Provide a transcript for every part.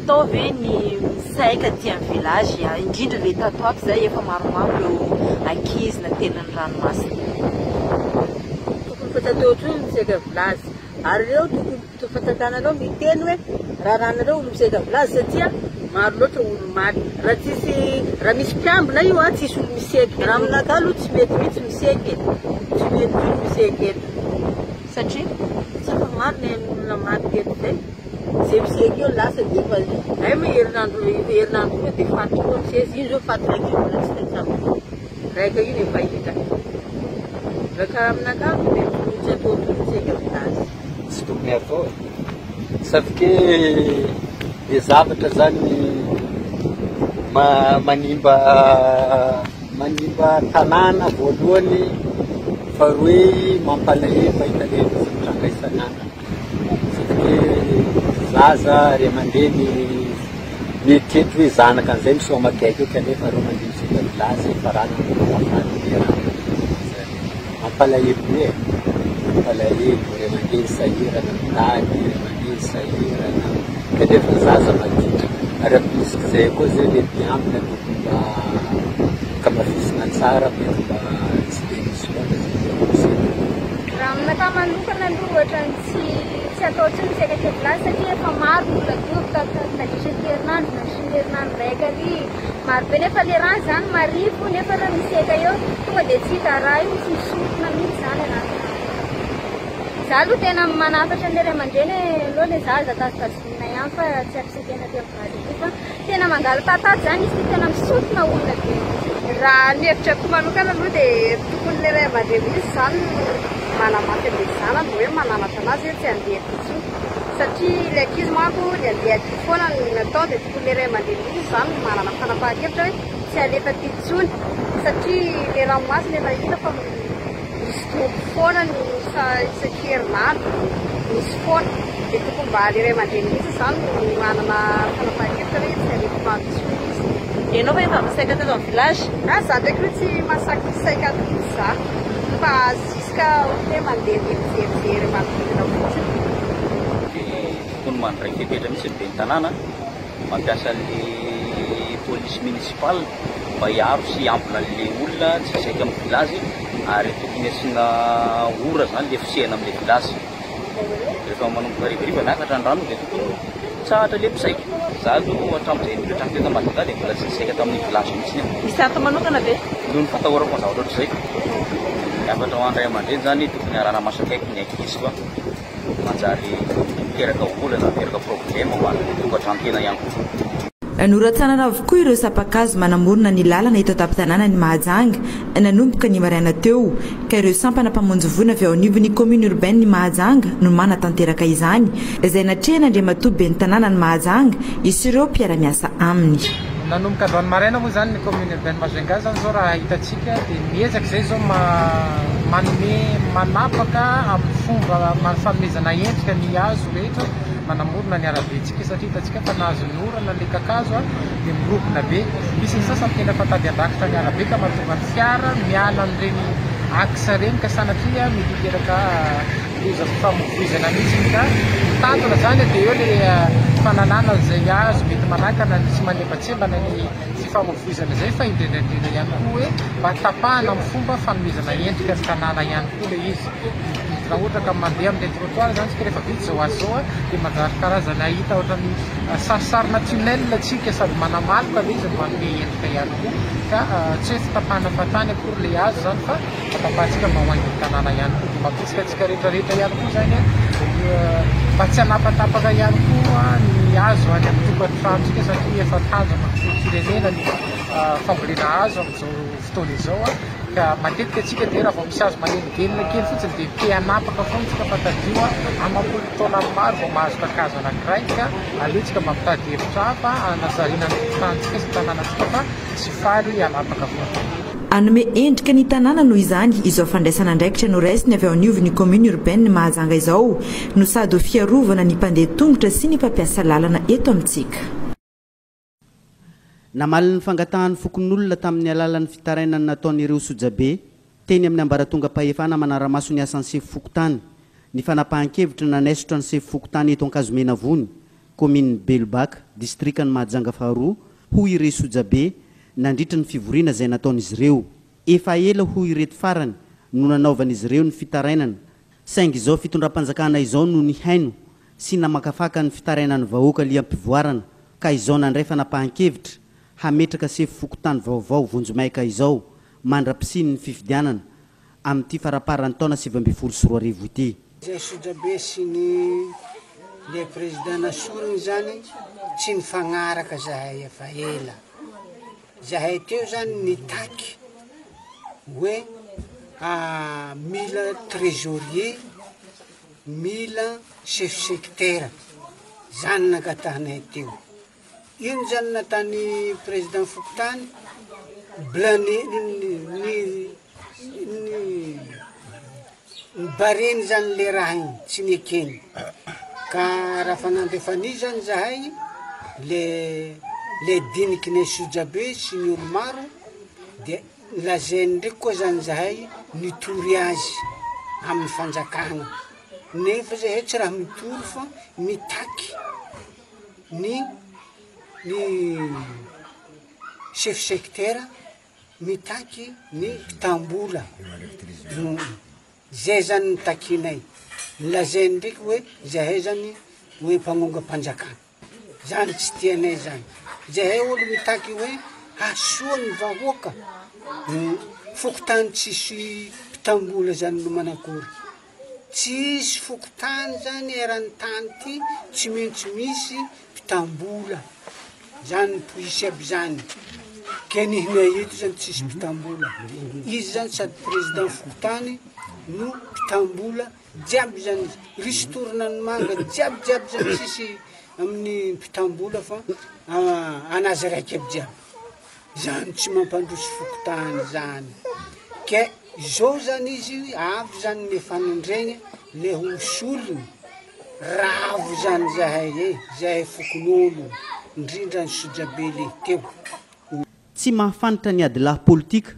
atao ve ny misaika aty amin'ny village, indrindra le tato ato izay efa maromaro ireo ankizy natelin'ny ranomasina. Tokony fa tsy atao intsony ny misaika village ary ireo tokony fanjakanareo miteny hoe raranareo olo misaika village satria maro loatra olo maty raha tsisy raha misy mpiambina io a tsisy olo miseky raha aminakahy aloha tsy mety mihitsy miseky e tsy mety intsony miseky eto Satria? Tsy fa maro ny ain'olona maty teto zay. Zay miseky eo lasa dia efa hay moa herinandro herinandro koa dia faty koa misesy. Io zao faty raika io mbola tsy hita hatramin'izao. Raika io no efa hita. Raha karaha aminakahy aloha dia tokony tsy atao intsony miseky aminazy. Tsy tokony atao e. Sauf que le zavatra zany manimba manimba tanàna voalohany, faharoe mampalahelo mahita le zavatra mitranga isan'andro. Sauf que zaza ray aman-dreny mieritreritra hoe zanaka an'izay misaoma akaiky eo kanefa reo mandeha misedra village farana mahafaty be raha. Mampalahelo be e, mampalahelo, ray aman-dreny sahirana mitady, ray aman-dreny sahirana kanefa zaza maditra, ary ampirisika koa zay le mpiambina tokony mba ankamafisina tsara mety mba tsy de misy loatra zay miseho. Raha aminakahy manokana aloha ohatran'ny tsy tsy atao intsony ny seka kevillage satria efa maro ny olona doboka nandritra ity herinandro nandritra ny herinandro raika ary Maro be nefa le rano zany marifo nefa reo miseka eo tonga de tsy hita raha io misy misotona mihitsy zany anaty rano. Za aloha tena manafatra an'le ray aman-dreny hoe aleo le zaza tazotazomina ihany fa tsy ampisekena aty amin'ny village aty fa tena mandalo tataty zany izy ity tena misotona olona be mihitsy. Raha ny hevitrako manokana aloha dia tokony ilay ray aman-dreny mihitsy izany no manamafy an'ilay zanany hoe mananatra anazy hoe tsy handeha aty intsony satria ilay ankizy manko ny handeha aty foana no natao dia tokony ilay ray aman-dreny mihitsy izany no manana fanapahan-kevitra hoe tsy halefa aty intsony satria ilay ranomasina efa hita fa misy dobo foana ny isan-kerinandro misy foana dia tokony mba ilay ray aman-dreny mihitsy izany no manana fanapahan-kevitra hoe tsy halefa any intsony izy. Ianao ve efa misaika teto amin'ny village? Ah, za ndraiky aloha tsy mahasaky misaika ato mihitsy za fa jusqu'à ohatra hoe mandehandeha mijerijery manodidina fotsiny. Dia tokony mandray fepetra mihitsy ny ben'ny tanàna mampiasa an'le police municipale mba hiaro sy hiambina an'le olona tsy hisaika amin'ny village ary tokony asiana ora zany le fisehana amin'le village. Rehefa manomboka harivariva miakatra ny rano dia tokony mitsahatra le mpisaika. Za aloha hatramin'izay nipetrahako teto Majunga dia mbola tsy nisaika tamin'ny village mihitsy aho. Misy antony manokana ve? Noho ny fatahorako ny zavatra ohatr'izay. Ny hafatra ho an'ny ray aman-dreny zany tokony arahana-maso akaiky ny ankizy fa. manjary miteraka olana, miteraka problème ho an'ny tokantrano-tena ihany koa. Noratsanana avokoa ireo sampan-kazo manamorona ny lalana eto an-tampon-tanànan'i Mahajanga nanomboka ny maraina teo, ka ireo sampana mpamonjy voina avy ao anivon'ny Commune Urbaine Mahajanga no manatanteraka izany, izay natrehin'Andriamatoa Ben'ny tanànan'i Mahajanga sy ireo mpiara-miasa aminy. Nanomboka androany maraina moa izany ny commune urbaine Majunga izany izao raha hitantsika dia miezaka izay izao manome manapaka amin'ny fomba fanomezana endrika ny hazo rehetra manamorona ny arabentsika satria hitantsika fa nahazo ny orana ilay kakazo dia mirobona be. Misy ny sasany tena efa tady handrakotra ny arabe ka mahatonga ny fiara miala amin'ireny axe ireny ka sanatria mety hiteraka Loza fifamoivoizana mihitsy ka ny tanjona izany dia eo ilay fanalana an'izay hazo mety manakana ny sy manembatsembana ny fifamoivoizana izay fa indrindra indrindra ihany koa hoe mba tapahana amin'ny fomba fanomezana endrika ny tanàna ihany koa ilay izy. Raha ohatra ka mandeha amin'ilay trottoir izany isika rehefa vita izao hazo izao dia manjary karazana hita ohatran'ny sarisarina tunnel tsika sady manamaloka ilay izy no manome endrika ihany koa ka tsy hoe fitapahana fahatany akory ilay hazo izany fa Tapahantsika mba ho haingon'ny tanàna ihany koa. Dia mampirisika antsika rehetra rehetra ihany koa izany mba tsy hanapatapaka ihany koa ny hazo any amin'ny tokantranontsika satria efa tanjona ny filoham-pirenena ny fambolena hazo amin'izao fotoana izao ka matetika antsika dia raha vao misy hazo manelingelina kely fotsiny dia te hanapaka foana isika fa tadidio amam-polo taona maro vao mahazo kakazo anankiray ka aleontsika mba mitady hevitra hafa hanajariana ny tokotanintsika sy ny tanànantsika fa tsy faly hanapaka foana. Hanome endrika ny tanàna noho izany izao fandraisana andraikitra noraisiny avy ao anivon'ny Commune Urbaine Mahajanga izao no sady ho fiarovana ny mpandeha tongotra sy ny mpampiasa lalana eto amintsika. Namaly ny fangatahan'ny fokonolona tamin'ny alalan'ny fitarainana nataon'ireo sojabe teny amin'ny ambaratongam-pahefana manara-maso ny asan'ny sefo fokontany ny fanapahan-kevitra nanaisotra ny sefo fokontany eto Ankazomenavony. kaominin'i Belobaka, distrikan'i Mahajanga faharoa, hoy ireo sojabe nandritra ny fivoriana izay nataon'izy ireo. Efa ela hoy ireto farany no nanaovan'izy ireo ny fitarainana saingy izao fitondram-panjakana izao no nihaino sy namakafaka ny fitarainan'ny vahoaka liam-pivoarana ka izao nandray fanapahan-kevitra hametraka sefo fokontany vaovao vonjimaika izao mandra-pisian'ny fifidianana amin'ity faramparan'ny taona 2019 ity. Izay sojabe sy ny le président nasoriny zany tsy nifagnaraka zahay efa ela. Zahay teo zany nitaky hoe mila trésorier, mila chef secteur, zany nangatahanay teo. Ino zany natany président fokontany, blane ny ny Nibareny zany le raha igny, tsy nekeny. Ka raha fa nandefa an'io zany zahay, le le diniky ny sojabe sy ny olo maro, de lazainy ndreky koa zany zahay nitory azy amin'ny fanjakana, nefa zahay tsy raha mitory fa mitaky ny ny chef secteur Mitaky ny mpitam-bola no zay zany no takinay, lazainy ndreky hoe zahay zany hoe mpagnongam-panjakana, zany tsy tianay zany, zahay olo mitaky hoe hahasoa ny vahoaka, fokontany tsisy mpitam-bola zany no manakory, tsisy fokontany zany eran'ny tany ty tsy maintsy misy mpitam-bola. Zany polisy aby zany, ke nihinay eto zany tsisy mpitam-bola, izy zany sady président fokontany no mpitam-bola jiaby zany izy, ristourne ny manga jiaby jiaby zany tsisy amin'ny mpitam-bola fa anazy raiky aby jiaby, zany tsy mampandroso fokontany zany, ke zao zany izy avy zany le fanendregny le ho solony. Ravo zany zahay e, zahay fokonolona, indrindra ny sojabe le teo. Tsy mahafanitra ny adilahy politika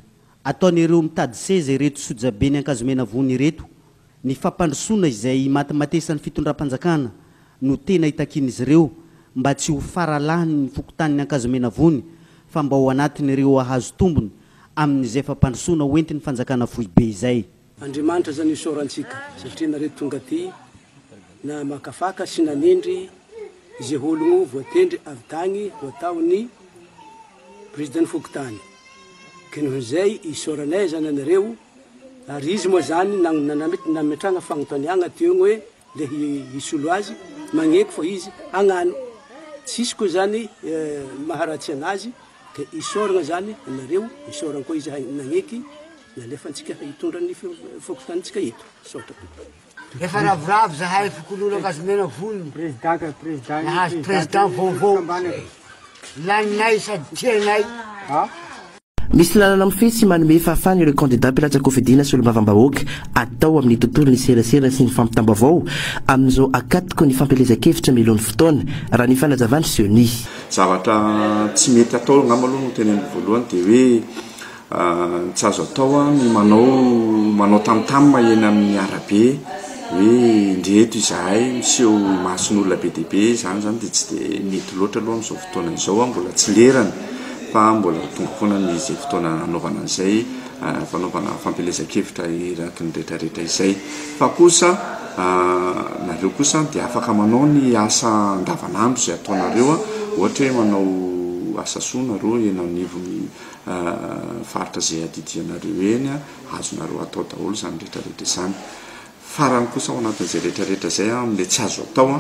ataon'ireo mitady seza ireto sojaben'i Ankazomenavony ireto. Ny fampandrosoana izay imatimatesan'ny fitondram-panjakana no tena itakian'izy ireo mba tsy ho faralahin'ny fokontanin'i Ankazomenavony fa mba ho anatin'ireo hahazo tombony amin'izay fampandrosoana hoentin'ny fanjakana foibe izay. Andriamanitra zany isaorantsika satria nareo tonga aty namakafaka sy nanendry ze ologno voatendry avy tagny ho atao ny président ny fokontany ke noho zay isaoranay zany anareo ary izy moa zany nametrahagna fagnontaniagna teo hoe le hisolo azy magneky fa izy hagnano tsisy koa zany maharatsy anazy ke isaoragna zany anareo isaoragna koa izahay nagneky Nalefantsika hitondra ny fokontanintsika eto. Misaotra tompoko. Efa ravoravo zahay fokonolona Ankazomena vonona nahazo président vaovao laninay sady tianay. Misy lalana mifehy sy manome fahafahana ireo kandida mpilatsa-kofidina solombavambahoaka atao amin'ny tontolon'ny serasera sy ny fampitam-baovao amin'izao akatoko ny fampielezan-kevitra mialoha ny fotoana, raha ny fanazavan'ny Ceni. Zavatra tsy mety atao angamba aloha no teneniko voalohany dia hoe Tsy azo atao ny manao manao tam tam eny amin'ny arabe hoe indreto izahay miseho imason'olona be dia be, izany izany dia tsy dia mety loatra aloha amin'izao fotoana izao, mbola tsy lerany fa mbola ho tonga foana ny izay fotoana hanaovana an'izay fanaovana fampielezan-kevitra eraky ny rehetra rehetra izay. Fa kosa nareo kosa dia afaka manao ny asa andavanandro izay ataonareo, ohatra hoe manao asa soa nareo eny anivon'ny faritra izay adidianareo eny, azonareo atao daholo izany rehetra rehetra izany. Farany kosa ao anatin'izay rehetra rehetra izay amin'ilay tsy azo atao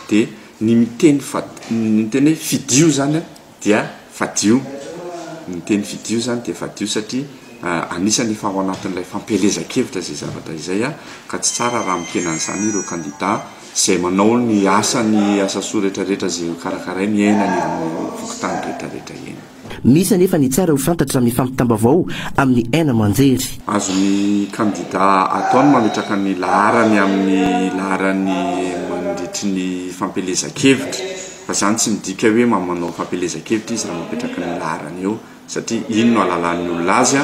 dia ny miteny fa ny miteny hoe fidio izany dia fadio. Ny miteny fidio izany dia fadio satria anisany efa ao anatin'ilay fampielezan-kevitra izay zavatra izay ka tsy tsara raha miteny an'izany ireo kandida izay manao ny asany asa soa rehetra rehetra izay karakarainy eny anivon'ny fokontany rehetra rehetra eny. Misy anefa ny tsara ho fantatra amin'ny fampitam-baovao amin'ny haino aman-jery. Azon'ny kandida atao ny mametraka ny laharany amin'ny laharany mandritry ny fampielezan-kevitra, fa izany tsy midika hoe manao fampielezan-kevitra izy raha mametraka ny laharany eo, satria iny no ahalalan'ny olona azy.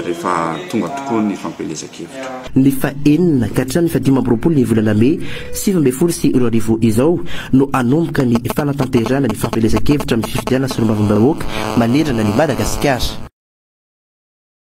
rehefa tonga tokoa ny fampielezan-kevitra. Ny fahenina ka hatramin'ny fahadimy amby roapolo ny volana mey 2019 izao no hanomboka ny fanatanterahana ny fampielezan-kevitra amin'ny fifidianana solombavambahoaka manerana an'i Madagasikara.